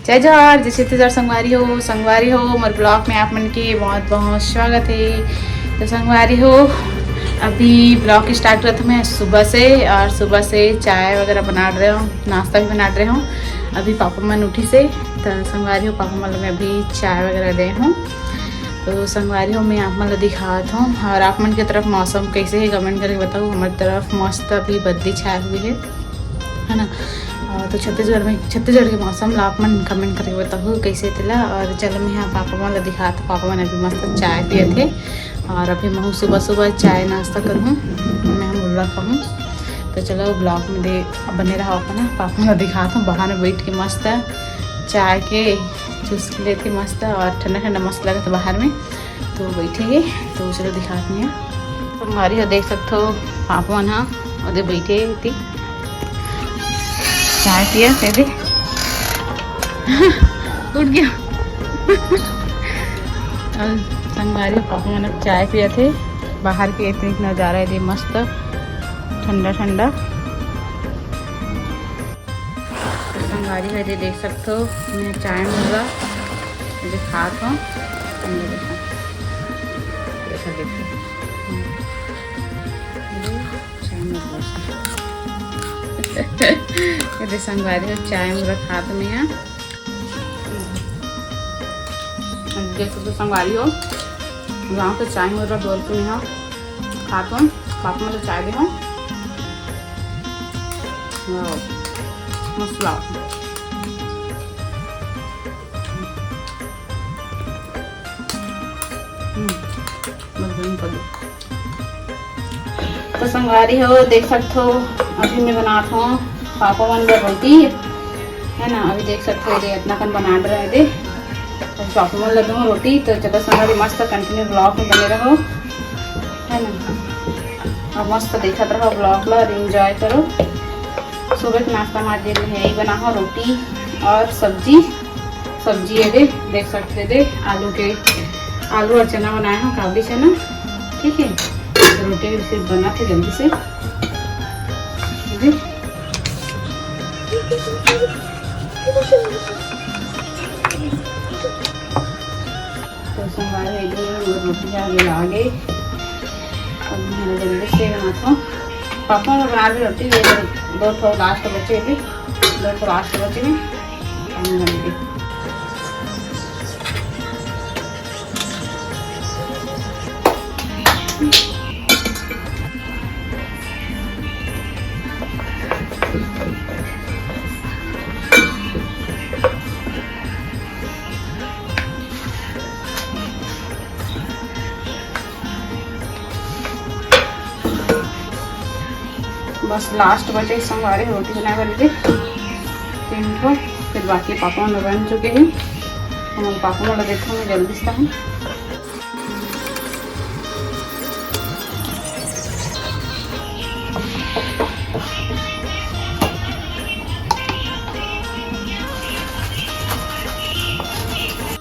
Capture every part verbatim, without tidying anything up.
जय जोहार, जय छत्तीसगढ़ संगवारी हो। संगवारी हो, मोर ब्लॉग में आप मन के बहुत बहुत स्वागत है। तो संगवारी हो, अभी ब्लॉग स्टार्ट करत हूँ मैं सुबह से, और सुबह से चाय वगैरह बना रहे हूँ, नाश्ता भी बना रहे हूँ। अभी पापा मन उठी से, तो संगवारी हो, पापा मन ल मैं अभी चाय वगैरह दे हूँ। तो संगवारी हो, मैं आप मन ल दिखात हूँ, और आप मन के तरफ मौसम कैसे है, कमेंट करके बताओ। हमारी तरफ मस्त अभी बदली छाए हुए है, है ना? और तो छत्तीसगढ़ में, छत्तीसगढ़ के मौसम ला आप मन कमेंट करके बताहू कैसे तेला। और चलो, मैं यहाँ पापा मन ला दिखात, पापा मन अभी मस्त चाय पियत हे, और अभी महू सुबह सुबह चाय नाश्ता करहूँ, मैं हम उल्ला खाहूँ। तो चलो, ब्लॉग में दे, बने रहो अपना। पापा मन ला दिखात हूँ, बाहर में बैठ के मस्त चाय के चुस्की लेथे मस्त, और ठंडा ठंडा मस्त लगत बाहर में। तो बैठे हे, तो चलो दिखात हूँ। संगवारी हो, देख सकत हो, पापा मन ह ओदे बैठे हे, एती चाय पिया, एदे उठ गया। और संगवारी हो, पापा मन अब चाय पियत हे। बाहर के इतनी नजारा है, मस्त ठंडा ठंडा। तो संगवारी हो, एदे देख सकत हो, मैं चाय मुर्रा एदे खात हूँ। देखो, देखो। चाय मुर्रा। एदे संगवारी हो, चाय मुर्रा खात हूँ मैं यहाँ। देख सकत हो संगवारी हो, गाँव के चाय मुर्रा बोल के मैं यहाँ खात हूँ। पापा मन ल चाय दे हूँ। वाह, मस्त लागत। हम्म, बस गरम कर दो। तो संगवारी हो, देख सकत हो, अभी मैं बनात हूँ पापा मन बर रोटी, है ना। अभी देख सकत हो, ये इतना कन बना रहे थे, तो पापा मन ला दूँ रोटी। तो चलो संगवारी, मस्त कंटिन्यू ब्लॉग में बने रहो, है ना। और मस्त देखत रहो ब्लॉग ला और एंजॉय करो। सुबह के नाश्ता में आज ये यही बना हो, रोटी और सब्जी। सब्जी ये दे, देख सकत हो, दे आलू के, आलू और चना बनाए हो, काबली चना, ठीक है। तो रोटी भी सिर्फ बना थे जल्दी से, दे। तो संगवारी हो, ये दे, वो रोटी आगे लागे। अब मैं जल्दी से बनाता हूँ। पापा ने बना ली रोटी, ये दो ठो लास्ट बचे भी, दो ठो लास्ट बचे भी। पानी डाल के। बस लास्ट बचे संगवारी रोटी बनाए वाली दे तीन ठो, फिर बाकी पापा मन बन चुके हैं। हम पापा मन देखो मैं जल्दी से हम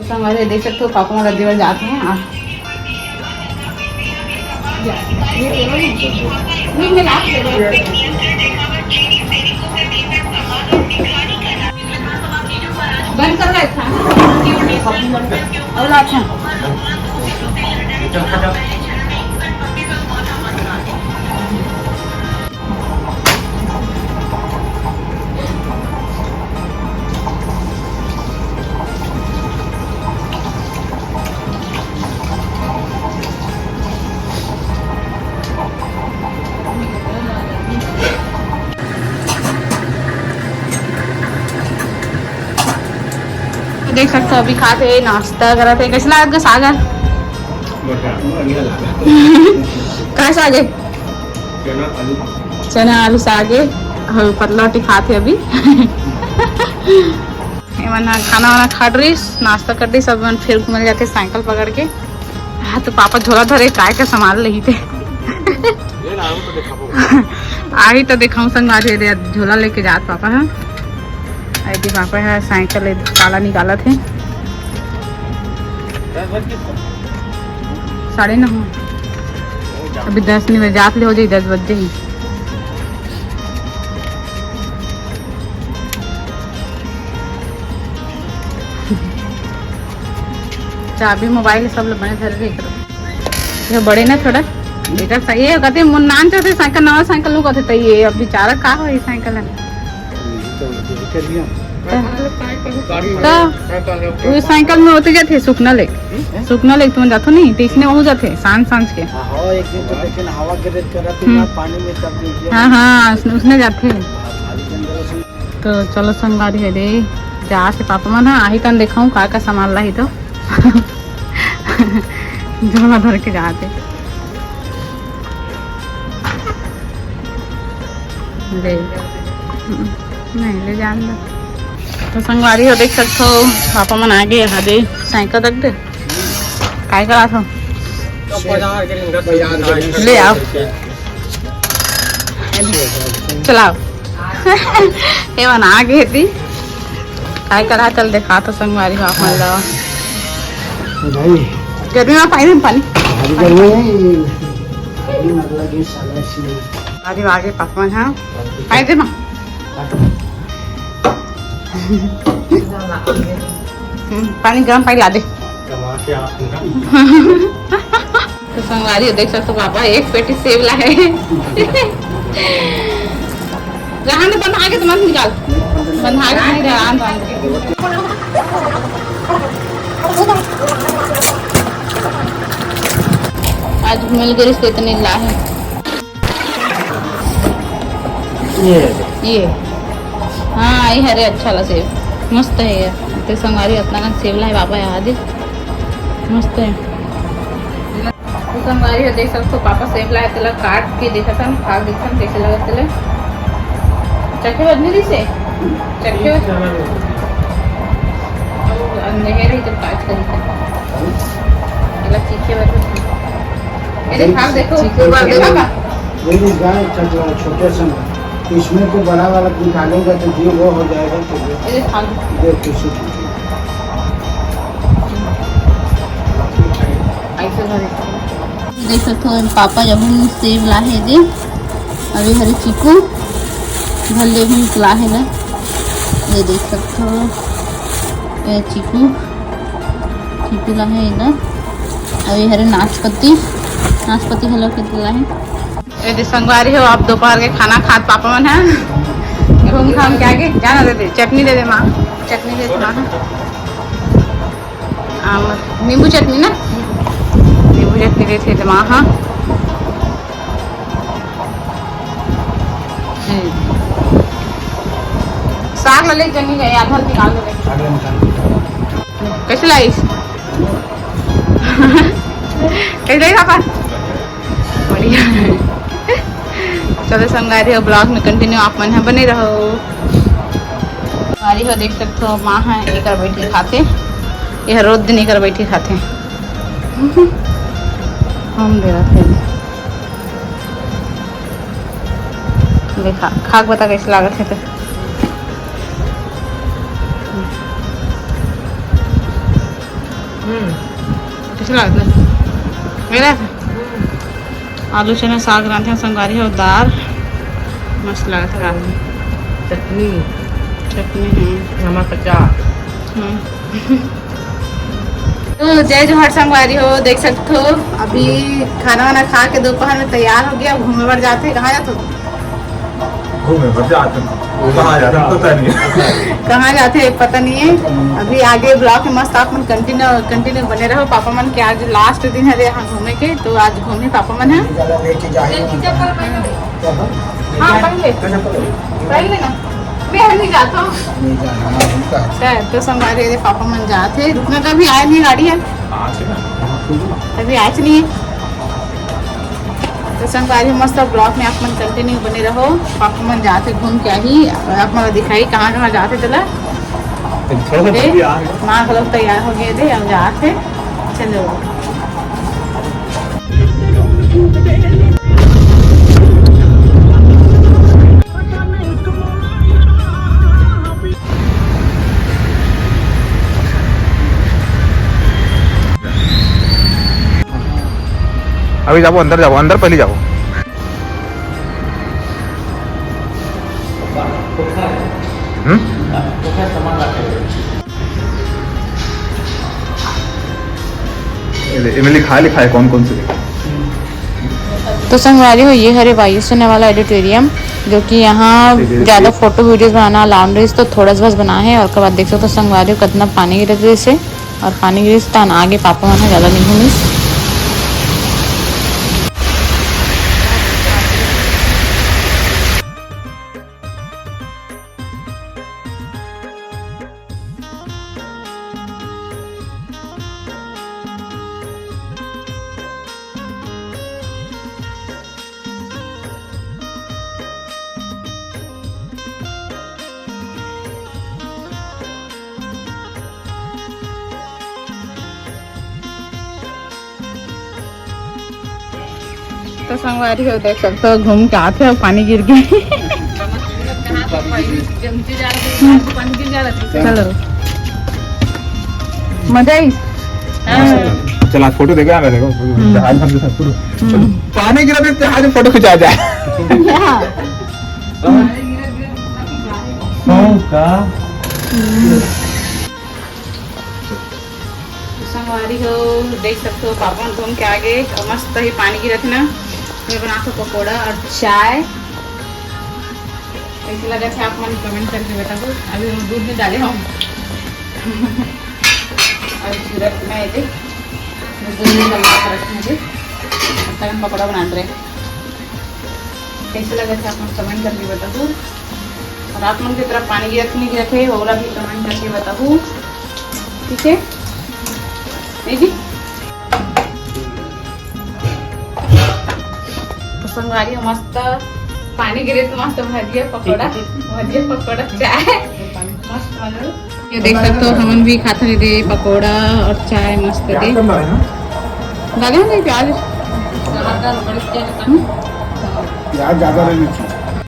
संगवारी देख सकते हो, पापा मोला देवर जाते हैं। आ, बंद कर रहा था। और अच्छा। तो देख सकते हो, अभी खाते हैं, नाश्ता करते हैं। कैसे लागत गा साग ह? बढ़िया, बढ़िया लगा। का साग है? चना आलू। चना आलू साग है। हम पतला रोटी खाते अभी। ये मन ह खाना वाना खा डरिस, नाश्ता कर डरिस, सब मन फिर घूमे जाते साइकिल पकड़ के। हाँ, तो पापा झोला धरे, काय का सामान लेही ते। ये ना, वो तो देखा वो। आही तो देखाऊं संगवारी, ये दे झोला लेके जात पापा ह। आई थी पापा ह साइकिल ले ताला निकालत हे। साढ़े नौ हो। अभी दस नहीं बजे, जात ले हो जाई, दस बज जाई। अभी मोबाइल सब ल बने धरे रही करो। ये बड़े ना थोड़ा, एकर सही है, कहते मुन्नान चाहते साइकिल, नवा साइकिल नु कहते, त ये अब बेचारा का होई साइकिल है। तो वो साइकिल में होते जाते सुकना लेक, सुकना लेक तुम जाथो नहीं, तो इसने वहू जाते सांझ सांझ के। हाँ, हवा एक दिन तो देखे ना, हवा गिरे करा तो हम्म। ना पानी में तब गिर गया। हाँ, हाँ, उसने, उसने जाते। हाँ, खाली जंगल से। तो चलो संगवारी हो दे, जात हे पापा मन ह, आही तन देखाऊं का का सामान लाही तो। झोला धर के जात हे। ले। नहीं, ले जान दो। तो संगवारी हो देख सकथो, पापा मन आगे यहाँ दे, साइकिल रख दे। काय करा थो? ले आओ। चलाओ। ये बना के दी। काय करा, चल देखा तो संगवारी हो आप मन ला। भाई। गर्मी में पानी, पानी। भारी गर्मी है, ये गर्मी में लगी साला सी। अरे आगे पापा मन, हाँ। पानी दे माँ। हम्म, पानी, गरम पानी ला दे। कमा के आप ना। तो संगवारी हो देख सकथो, पापा एक पेटी सेब लाए हे। रहन दे, बंधा के तो मत निकाल, बंधा के नहीं, रहन दे। आज मिल गए रिश्ते इतने लाए। ये। ये। हाँ, ये हरे अच्छा ला सेब। मस्त है ये। तो संगवारी अतना कन सेब लाए बाबा यहाँ दे। मस्त है। तो संगवारी हो देख सकथो, पापा सेब लाए, तेला काट के देखत हन, खा के देखत हन, कैसे लगत तेला। चखे बदनी दी से? चखे बद-, अब अंधेर है तो काट कर देखत हन। तेला चीखे बदनी। ये देख, खा के देखो। चीखे बदनी। देखा का? ये जो गाय चचवा छोटे से में, इसमें को बड़ा वाला निकालेगा तो ये वो हो जाएगा, तो ये ये देख, खा के। ये कैसे चीखे? ऐसे धरे। देख सकथो, पापा जब हम सेब लाहे दे, अभी हरे चीकू, भले भी लाहे ना, ये देख सकथो, ये चीकू, चीकू लाहे ना, अभी हरे नाशपति, नाशपति हलो के लाहे। ये दे संगवारी हो, आप दोपहर के खाना खात पापा मन है, घूम घाम के आगे जाना दे दे, चटनी दे दे माँ, चटनी दे दे माँ। आम, नींबू चटनी ना, नींबू चटनी देथे जमा। हाँ, हम्म। साग ला ले जनी गए, आधा निकाल दे। कैसे लाइस? कैसे लाइस पापा? बढ़िया। चलो संगवारी हो, vlog में continue आप मन ह बने रहो। संगवारी हो देख सकथो, माँ ह एकर बैठी खाथे, ये रोज दिन एकर बैठी खाथे। हम दे रखे देखा, खा के बता कैसे लागत है तो। हम्म। कैसे लागत है? मेरा? हम्म। आलू चना साग रांधे संगवारी हो, दाल मस्त लागत है। चटनी। चटनी, हम्म। नमक अचार। हम्म। तो जय जोहार संगवारी हो, देख सकते हो अभी खाना वाना खा के दोपहर में तैयार हो गया, घूमे बर जाते। कहाँ जाते हो? घूमे बर जाते हैं। कहाँ जाते हैं, पता नहीं है। कहाँ जाते हैं, पता नहीं है। अभी आगे vlog में मस्त आप मन continue, continue बने रहो। पापा मन के आज last दिन है यहाँ घूमे के, तो आज घूमे पापा मन है। लेके जाए। हाँ, पहले। पहले ना। मैं नहीं जाता हूँ। नहीं जाना, हाँ, उनका है। तो संगवारी, ये पापा मन जाते, रुकना, कभी आए नहीं गाड़ी है। अभी आज नहीं है। तो संगवारी, मस्त vlog में आप मन continue बने रहो। पापा मन जाते घूम के आही, आप मन दिखाई कहाँ कहाँ जाते चला। थोड़ा सा ए, जल्दी आ। माँ घलो तैयार हो गए थे, अब जाते। चलो। अभी जाओ, अंदर जाओ, अंदर पहले जाओ। हम्म? एमे लिखाय, लिखाय कौन कौन से। तो संगवारी हो, ये हरे वायु सेना वाला ऑडिटोरियम, जो कि यहाँ ज़्यादा फोटो वीडियोज़ बनाना अलाउड रहिस, तो थोड़ा सा बस बना है। और ओकर बाद देख सकते हो संगवारी हो, कितना पानी गिरत रहिस हे, और पानी गिरिस तान आगे पापा मन ह ज़्यादा नहीं घूमिस। तो संगवारी हो, देख सकते हो, घूम के आथे अउ पानी गिर गे। चलो, मजा आई। चला, फोटो देखे, आ, देखो, हम्म। जहाज हम जैसा शुरू। हम्म। पानी गिरा देते, आज फोटो खिंचा जाए। या। सौ का। हम्म। संगवारी हो, देख सकते हो, पापा मन घूम के आगे, मस्त ही पानी गिरत ना। मैं बनाथों पकौड़ा और चाय। कैसे लगथे आप मन comment करके बताओ। अभी हम दूध नहीं डाले हम। अभी सूरत में आए थे, दूध नहीं डाल के रखे थे, तब हम पकौड़ा बनाते रहे। कैसे लगथे आप मन comment करके बताओ। और आप मन के तरफ पानी गिरत नहीं गिरत हे, ओला भी comment करके बताओ, ठीक है? नहीं जी? तो संगवारी हो, मस्त पानी गिरे तो मस्त भजिया पकौड़ा, भजिया पकौड़ा चाय, मस्त वाला। ये देख सकते हो, हमन भी खात हन दे पकौड़ा और चाय मस्त दे। डाले हन प्याज। हम्म? प्याज ज्यादा रहना चाहिए।